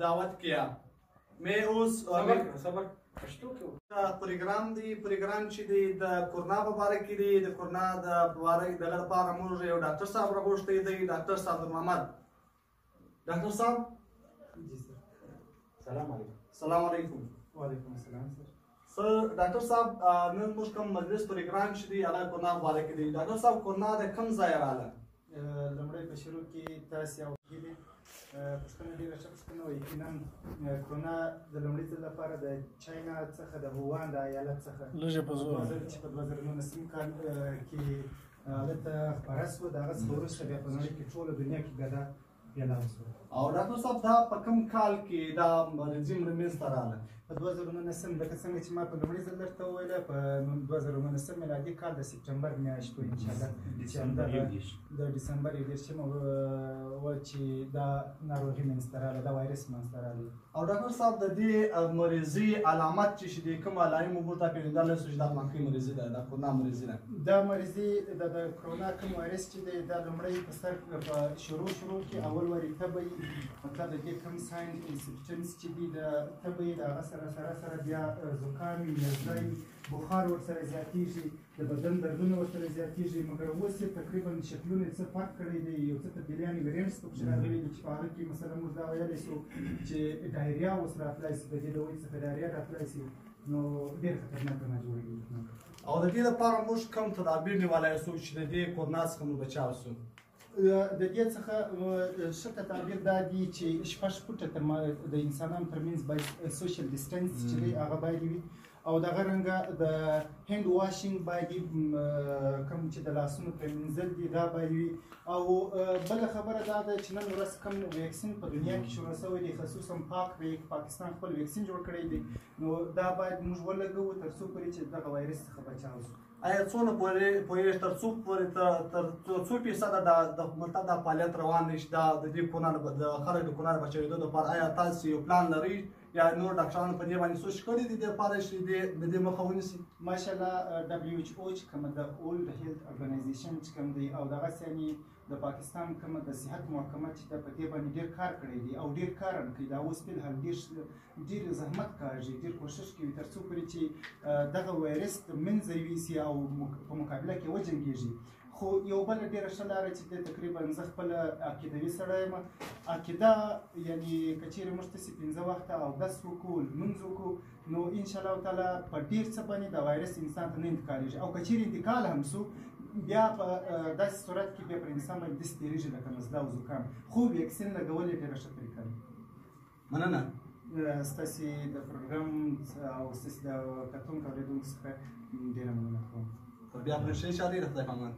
दावत किया। मैं उस صبر پښتو کې پروګرام دی، پروګرام چې دی د کرونا په باره کې دی. د کرونا د باره دغه لپاره موږ یو ډاکټر صاحب راغوښتی دی، ډاکټر صادر محمد. ډاکټر صاحب جی سر. سلام علیکم. سلام علیکم. وعلیکم السلام سر. سر ډاکټر صاحب، نن موږ کوم مجلس پروګرام چې دی هغه کرونا په باره کې دی. ډاکټر صاحب، کرونا د کوم ځای راغله؟ لومړی په شروع کې تاسې او هیلې پوښتنه ډېره ښه پوښتنه وه. یقینا کرونا د لومړي ځل لپاره د چاینا څخه، د ووهان د ایالت څخه لږه په زور چې په 2019 کال کې هلته خپره سوه، د هغه څخه وروسته بیا په نړۍ کې ټوله دنیا کې ګډه اعلان سوه. او ډاکټر صاحب، دا په کوم کال کې دا مرضي منځته راغله؟ په 2019، لکه څنګه چې ما په لومړي ځل درته وویله، په 2019 میلادي کال د سپټمبر میاشت وه انشاءالله، چې د ډسمبر 31 وه چې دا ناروغي منځته راغله، دا وایرس منځته راغلی. او ډاکټر صاحب، د دې مریضي علامت چې دي، کوم علایم موږ ته پېژندلی سو چې دا مخکې مریضي ده، دا کرونا مریضي ده؟ دا مریضي د کرونا کوم وایرس چې دی، دا لومړی په سر په شروع شروع کې اول واري تبه وي، مطلب د دې کوم sign symptoms چې دي د تبه وي، د هغه سره سره سره بیا زکام وي، نزله وي، بخار ورسره زیاتېږي، د بدن دردونه ورسره زیاتېږي. مګر اوس یې تقریبا شکلونه یې څه فرق کړی دی، یو څه تبدیلیانې variants پکښې راغلي دي چې په هغه کې مثلا موږ دا ویلی سو چې diarrhea اوس راتلای سي، د دې د وجې څخه diarrhea راتلای سي، نو ډېر خطرناکه ناجوړي دي. او د دې لپاره موږ کوم تدابیر نیولی سو چې د دې کرونا څخه موږ بچاو سو؟ د دې څخه ښه تدابیر دا دي چې 6 فوټه د انسانانو ترمنځ باید social distance چې دی هغه باید وي، او دغه رنګه د hand washing باید کوم چې د لاسونو پرېمنځل دي دا باید وي. او بله خبره دا ده چې نن ورځ کوم واکسین په دنیا کې شروع شوی دی، خصوصا پاک ویک پاکستان خپل واکسین جوړ کړی دی، نو دا باید موږ ولګوو تر څو پورې چې دغه وایرس څخه بچاو شو. آیا څونه پورې پوهېږې تر څو پورې تر څو فیصده دا د مطلب دا فعالیت روان دی چې دا د دې کرونا د خلک د کرونا د بچېدو لپاره آیا تاسو یو پلان لرئ یا نور ډاکټرانو په دې باندې سوچ کړی دی د لپاره چې د دې مخه ونیسي؟ ماشاءالله WHO چې کومه د World Health Organization چې کوم دی، او دغسې یعنې د پاکستان کومه د صحت محکمه چې ده په دې باندې ډېر کار کړی دی او ډېر کار هم کوي. دا اوس فلحال ډېر زحمت کاږي، ډېر کوشش کوي تر څو پورې چې دغه وایرس د منځه یوسي او په مقابله کې وجنګېږي. خو یو بله ډېره ښه لاره چې ده، تقریبا زه خپله عقیدوي سړی یم، عقیده یعنې که چېرې موږ تاسې 5 وخته اودس وکړو، لمونځ وکړو، نو انشاءالله تعالی په ډېر څه باندې دا وایرس انسان ته نه انتقالېږي، او که چېرې انتقال هم سو بیا په داسې صورت کې بیا پر انسان باندې داسې تېرېږي لکه نزله او زکام. خو واکسین لګول یې ډېره ښه طریقه ده. مننه. ستاسې د پروګرام او ستاسې د کتونکو اورېدونکو څخه ډېره مننه کوم. تر بیا پرې ښې شادي، د خدای په امان.